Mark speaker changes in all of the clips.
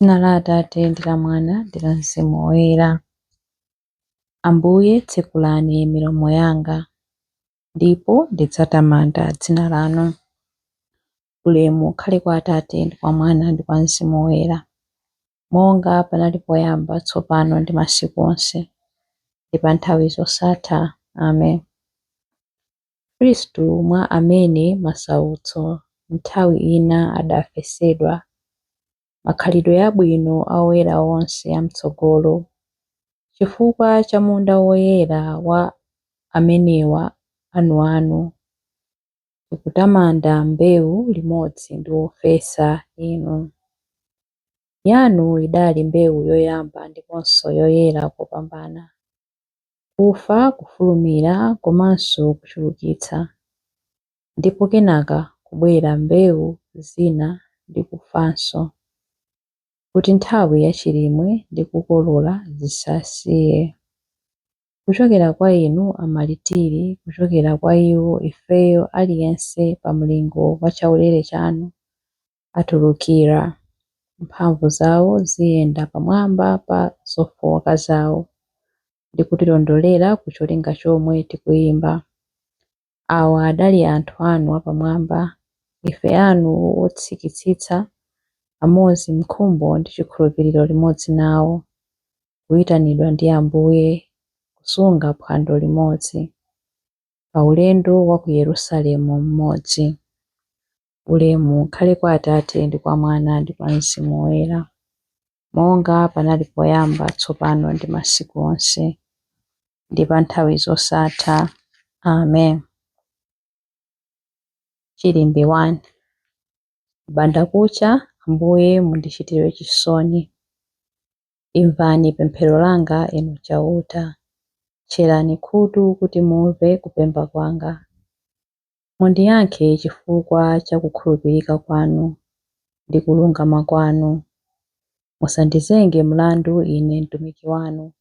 Speaker 1: Dzina la Atate ndi la Mwana ndi la Mzimu Woyera. Ambuye, tsekulani milomo yanga, ndipo ndidzatamanda dzina lanu. Ulemu ukhale kwa Atate ndi kwa Mwana ndi kwa Mzimu Woyera, monga panali poyamba, tsopano ndi masiku onse, ndi pa nthawi zosatha. Amen. Khristu mwa amene masautso nthawi ina adafesedwa, makhalidwe abwino a oyera onse am'tsogolo, chifukwa cha munda woyera wa amenewa anuanu, tikutamanda mbewu limodzi ndi wofesa inu. Yanu idali mbewu yoyamba ndiponso yoyera kopambana, kufa kufulumira komanso kuchulukitsa, ndipo kenaka kubwera mbewu zina ndi kufanso, kuti nthawi yachilimwe ndi kukolola zisasiye. Kuchokera kwa inu amalitiri, kuchokera kwa iwo ifeyo aliyense pa mlingo wa chaulere chanu atulukira. Mphamvu zawo ziyenda pamwamba pa zofowoka zawo ndi kutilondolera ku cholinga chomwe tikuyimba. Awa adali anthu anu apamwamba, ife anu otsikitsitsa, amodzi m'nkhumbo ndi chikhulupiriro limodzi nawo, kuyitanidwa ndi Ambuye, kusunga phwando limodzi, pa ulendo wa ku Yerusalemu mmodzi. Ulemu ukhale kwa Atate ndi kwa Mwana ndi kwa Mzimu Woyera, monga panali poyamba, tsopano ndi masiku onse, ndi pa nthawi zosatha. Amen. Chilimbi 1. M'bandakucha, Ambuye mundichitire chisoni. Imvani pemphero langa, Inu Chauta. Tcherani khutu kuti mumve kupemba kwanga. Mundiyankhe chifukwa cha kukhulupirika kwanu ndi kulungama kwanu. Musandizenge mlandu ine mtumiki wanu,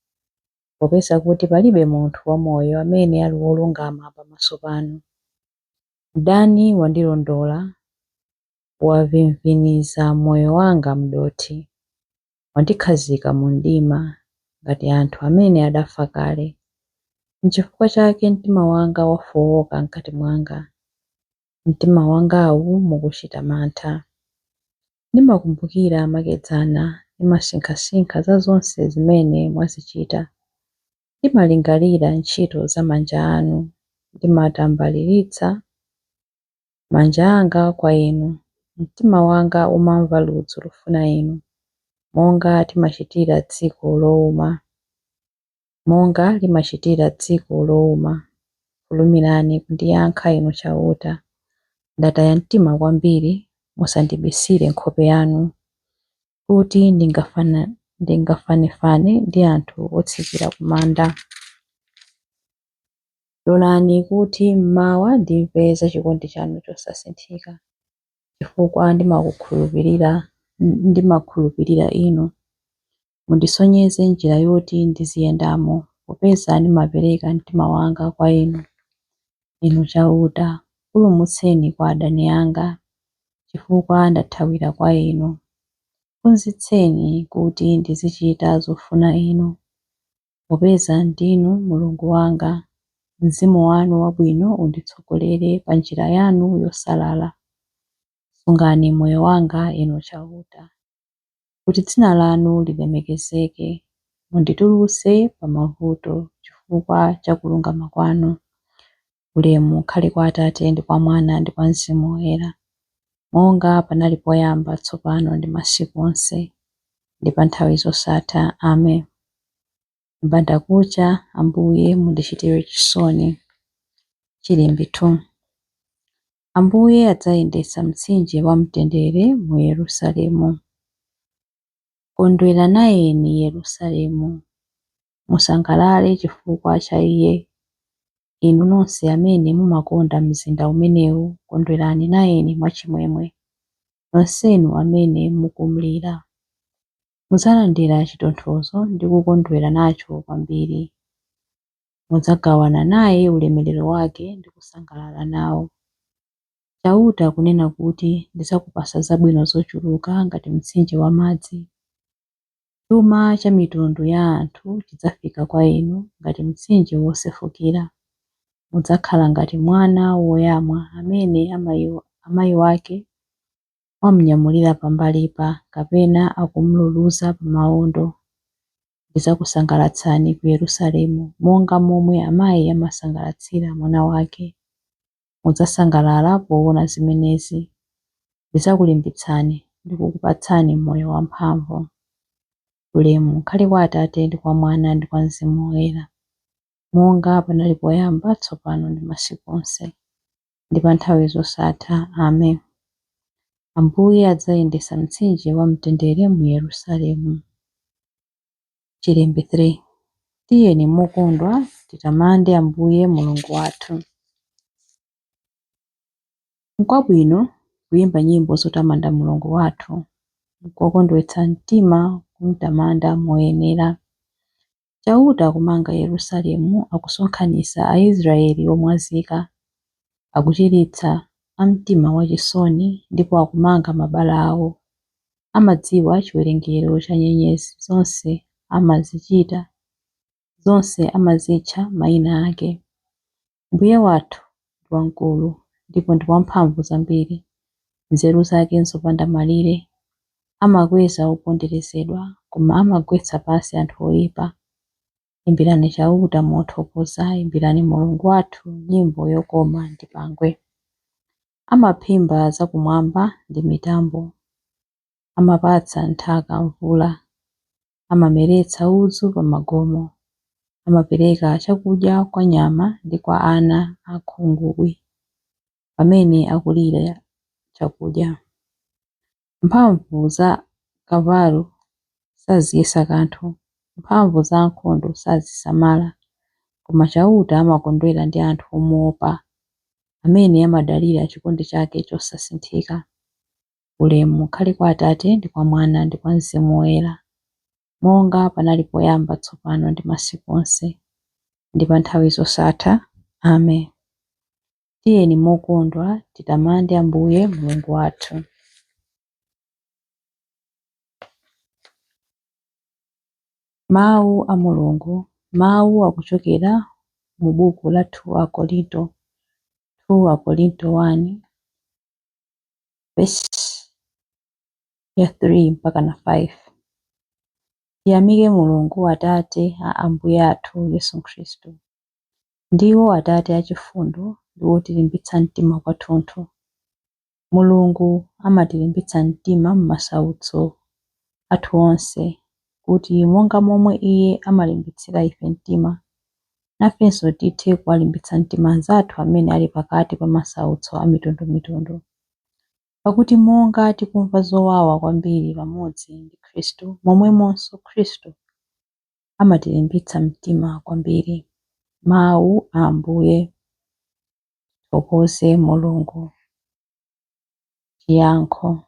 Speaker 1: popeza kuti palibe munthu wamoyo amene ali wolungama pamaso panu. Mdani wandilondola, wavimviniza moyo wanga m'dothi, wandikhazika mu mdima ngati anthu amene adafa kale. N'chifukwa chake mtima wanga wafowoka m'kati mwanga, mtima wangawu mukuchita mantha. Ndimakumbukira makedzana, ndimasinkhasinkha za zonse zimene mwazichita. Ndimalingalira ntchito za manja anu, ndimatambaliritsa manja anga kwa inu. Mtima wanga umamva ludzu lofuna inu, monga timachitira dziko lowuma, monga limachitira dziko lowuma. Fulumirani kundiyankha Inu Chauta. Ndataya mtima kwambiri, musandibisire nkhope yanu, kuti ndingafanefane ndi anthu otsikira ku manda. Lolani kuti mmawa ndimve za chikondi chanu chosasinthika, chifukwa ndimakhulupirira Inu. Mundisonyeze njira yoti ndiziyendamo, popeza ndimapereka mtima wanga kwa Inu. Inu Chauta, pulumutseni kwa adani anga, chifukwa ndathawira kwa Inu. Phunzitseni kuti ndizichita zofuna Inu, popeza ndinu Mulungu wanga. Mzimu wanu wabwino unditsogolere pa njira yanu yosalala. Sungani moyo wanga, Inu Chauta, kuti dzina lanu lilemekezeke. Munditulutse pa mavuto chifukwa cha kulungama kwanu. Ulemu ukhale kwa Atate ndi kwa Mwana ndi kwa Mzimu Woyera, monga panali poyamba, tsopano ndi masiku onse, ndi pa nthawi zosatha. Amen. M'bandakucha, Ambuye mundichitire chisoni. Chilimbi 2. Ambuye adzayendetsa mtsinje wa mtendere mu Yerusalemu. Kondwera nayeni Yerusalemu, musangalale chifukwa cha iye. Inu nonse amene mumakonda mzinda umenewu, kondwerani nayeni mwachimwemwe, nonsenu amene mukumlira. Mudzalandira chitonthozo ndi kukondwera nacho kwambiri. Mudzagawana naye ulemerero wake ndi kusangalala nawo. Chauta akunena kuti, ndidzakupatsa zabwino zochuluka ngati mtsinje wa madzi. Chuma cha mitundu ya anthu chidzafika kwa inu ngati mtsinje wosefukira. Mudzakhala ngati mwana woyamwa amene amayi wake wamunyamulira pambalipa kapena akumululuza pamawondo. Ndidzakusangalatsani ku Yerusalemu monga momwe amayi amasangalatsira mwana wake. Mudzasangalala poona zimenezi. Ndidzakulimbitsani ndi kukupatsani moyo wamphamvu. Ulemu ukhale kwa Atate ndi kwa Mwana ndi kwa Mzimu Woyera, monga panali poyamba, tsopano ndi masiku onse, ndi pa nthawi zosatha. Amen. Ambuye adzayendetsa mtsinje wa mtendere mu Yerusalemu. Chilembi 3. Tiyeni mokondwa titamande Ambuye Mulungu wathu. N'kwabwino kuyimba nyimbo zotamanda Mulungu wathu, n'kokondweretsa mtima kumutamanda moyenera. Chauta akumanga Yerusalemu, akusonkhanitsa Aisraeli omwazika, akuchiritsa a mtima wachisoni ndipo akumanga mabala awo. Amadziwa chiwerengero cha nyenyezi zonse amazichita, zonse amazitcha mayina ake. Mbuye wathu ndi wamkulu ndipo ndi wamphamvu zambiri, nzeru zake n'zopanda malire. Amakweza oponderezedwa, koma amagwetsa pansi anthu oyipa. Imbirani Chauta mothokoza, imbirani Mulungu wathu nyimbo yokoma ndi pangwe. Amaphimba zakumwamba ndi mitambo, amapatsa nthaka mvula, amameretsa udzu pa magomo, amapereka chakudya kwa nyama ndi kwa ana a khungubwi pamene akulira chakudya. Mphamvu za kavalo saziyesa kanthu, mphamvu za ankhondo sazisamala, koma Chauta amakondwera ndi anthu omuopa, amene amadalira chikondi chake chosasinthika. Ulemu ukhale kwa Atate ndi kwa Mwana ndi kwa Mzimu Woyera, monga panali poyamba, tsopano ndi masiku onse, ndi pa nthawi zosatha. Amen. Tiyeni mokondwa titamande Ambuye Mulungu wathu. Mawu a Mulungu. Mawu akuchokera mu buku la 2 Akorinto, 2 Akorinto 1 verse ya 3 mpaka na 5. Tiyamike Mulungu Atate a Ambuye athu Yesu Khristu. Ndiwo Atate achifundo ndi wotilimbitsa mtima kwathunthu. Mulungu amatilimbitsa mtima m'masautso athu onse, kuti monga momwe Iye amalimbitsira ife mtima, nafenso tithe kuwalimbitsa mtima anzathu amene ali pakati pa masautso a mitundumitundu. Pakuti monga tikumva zowawa kwambiri pamodzi ndi Khristu, momwemonso Khristu amatilimbitsa mtima kwambiri. Mawu a Ambuye. Tithokoze Mulungu. Chiyankho.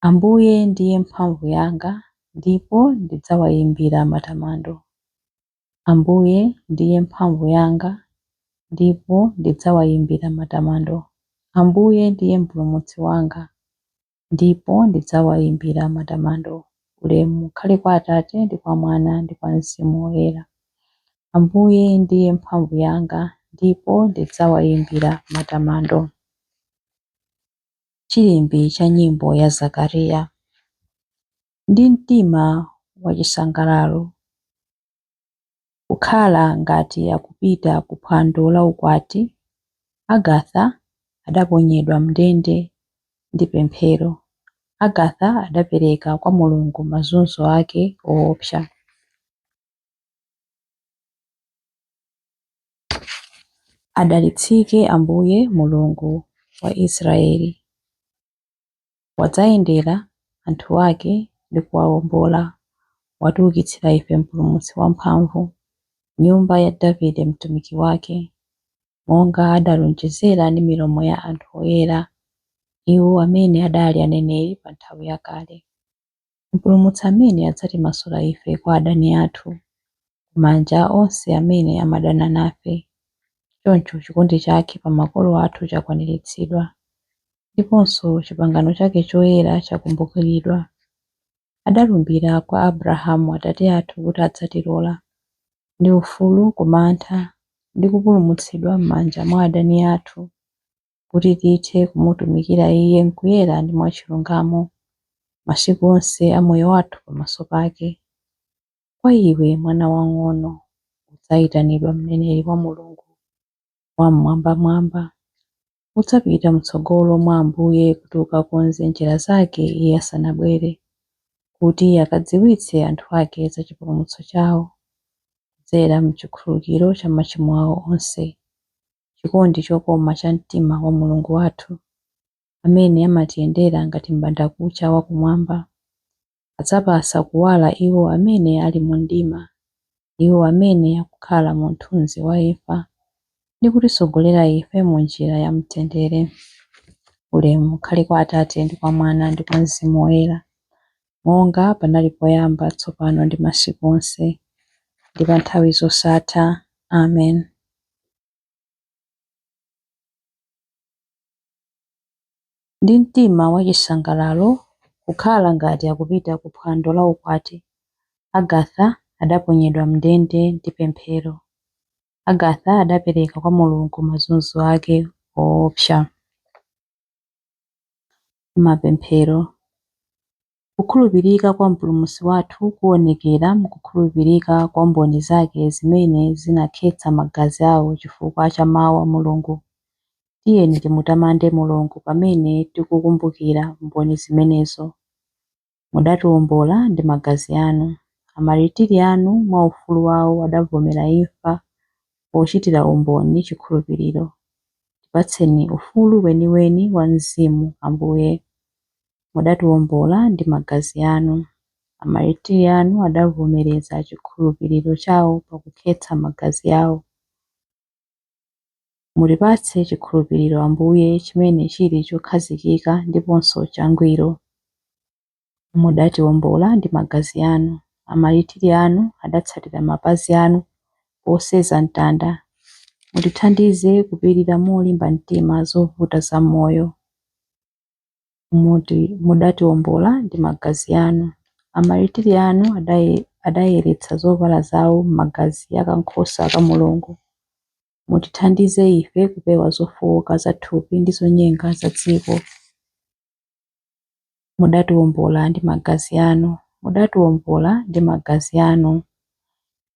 Speaker 1: Ambuye ndiye mphamvu yanga, ndipo ndidzawayimbira matamando. Ambuye ndiye mphamvu yanga, ndipo ndidzawayimbira matamando. Ambuye ndiye mpulumutsi wanga, ndipo ndidzawayimbira matamando. Ulemu ukhale kwa Atate ndi kwa Mwana ndi kwa Mzimu Woyera. Ambuye ndiye mphamvu yanga, ndipo ndidzawayimbira matamando. Chilimbi cha nyimbo ya Zakariya. Ndi mtima wachisangalalo, kukhala ngati akupita ku phwando la ukwati, Agatha adaponyedwa m'ndende ndi pemphero. Agatha adapereka kwa Mulungu mazunzo ake owopsa. Adalitsike Ambuye Mulungu wa Israeli, wadzayendera anthu ake ndi kuwawombola, watiukitsira ife Mpulumutsi wamphamvu, nyumba ya Davide mtumiki wake, monga adalonjezera ndi milomo ya anthu oyera, iwo amene adali aneneri pa nthawi yakale. Mpulumutsi amene adzatimasula ife kwa adani athu, ku manja a onse amene amadana nafe. Choncho chikondi chake pa makolo athu chakwaniritsidwa, ndiponso chipangano chake choyera chakumbukiridwa. Adalumbira kwa Abrahamu atate athu kuti adzatilola ndi ufulu ku mantha ndi kupulumutsidwa m'manja mwa adani athu, kuti tithe kumutumikira Iye m'kuyera ndi mwachilungamo masiku onse a moyo wathu pamaso pake. Kwa iwe, mwana wamng'ono, udzayitanidwa mneneri wa Mulungu Wam'mwambamwamba. Udzapita m'tsogolo mwa Ambuye kuti ukakonze njira zake Iye asanabwere, kuti akadziwitse anthu ake za chipulumutso chawo kudzera m'chikhululukiro cha machimo awo onse, chikondi chokoma cha mtima wa Mulungu wathu, amene amatiyendera ngati m'bandakucha wakumwamba. Adzapatsa kuwala iwo amene ali mu mdima, iwo amene akukhala mu mthunzi wa imfa, ndi kutitsogolera ife mu njira ya mtendere. Ulemu ukhale kwa Atate ndi kwa Mwana ndi kwa Mzimu Woyera, monga panali poyamba, tsopano ndi masiku onse, ndi pa nthawi zosatha. Amen. Ndi mtima wachisangalalo, kukhala ngati akupita ku phwando la ukwati, Agatha adaponyedwa m'ndende ndi pemphero. Agatha adapereka kwa Mulungu mazunzo ake oopsa. Mapemphero. Kukhulupirika kwa Mpulumutsi wathu kuonekera m'kukhulupirika kwa mboni zake zimene zinakhetsa magazi awo chifukwa cha mawu a Mulungu. Tiyeni timutamande Mulungu pamene tikukumbukira mboni zimenezo. Mudatiwombola ndi magazi anu. Amalitiri anu mwa ufulu wawo adavomera imfa pochitira umboni chikhulupiriro. Tipatseni ufulu weniweni wa mzimu, Ambuye. Mudatiwombola ndi magazi anu. Amalitiri anu adavomereza chikhulupiriro chawo pakukhetsa magazi awo. Mutipatse chikhulupiriro, Ambuye, chimene chili chokhazikika ndiponso changwiro. Mudatiwombola ndi magazi anu. Amalitiri anu adatsatira mapazi anu posenza mtanda. Mutithandize kupirira molimba mtima zovuta za moyo. Mudatiwombola ndi magazi anu. Amalitiri anu adayeretsa zovala zawo m'magazi a kankhosa ka Mulungu. Mutithandize ife kupewa zofowoka za thupi ndi zonyenga za dziko. Mudatiwombola ndi magazi anu. Mudatiwombola ndi magazi anu.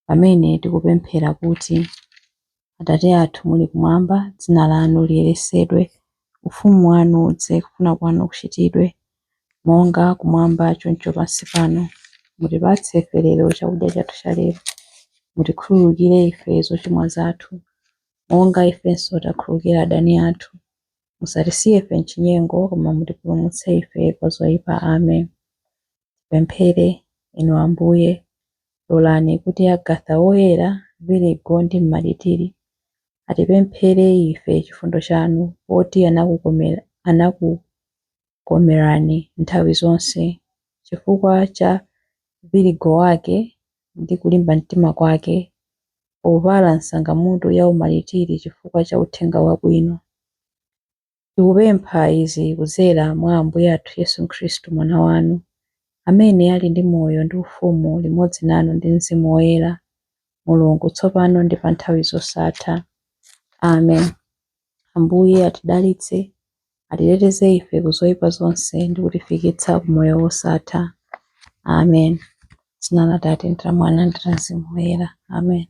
Speaker 1: Pamene tikupemphera kuti, Atate athu muli kumwamba, dzina lanu liyeretsedwe, ufumu wanu udze, kufuna kwanu kuchitidwe, monga kumwamba choncho pansi pano. Mutipatse ife lero chakudya chathu cha lero. Mutikhululukire ife zochimwa zathu, monga ifenso takhululukira adani athu. Musatisiye ife m'chinyengo, koma mutipulumutse ife kwa zoyipa. Amen. Tipemphere, Inu Ambuye, lolani kuti Agatha woyera, Virigo ndi Mmaritiri atipemphere ife chifundo chanu, poti anakukomerani nthawi zonse, chifukwa cha Virigo wake ndi kulimba mtima kwake, povala nsangamutu ya umalitiri chifukwa cha uthenga wabwino. Tikupempha izi kudzera mwa Ambuye athu Yesu Khristu Mwana wanu, amene ali ndi moyo ndi ufumu limodzi nanu ndi Mzimu Woyera, Mulungu, tsopano ndi pa nthawi zosatha. Amen. Ambuye atidalitse, atiteteze ife ku zoyipa zonse ndi kutifikitsa ku moyo wosatha. Amen. Dzina la Atate ndi la Mwana ndi la Mzimu Woyera. Amen.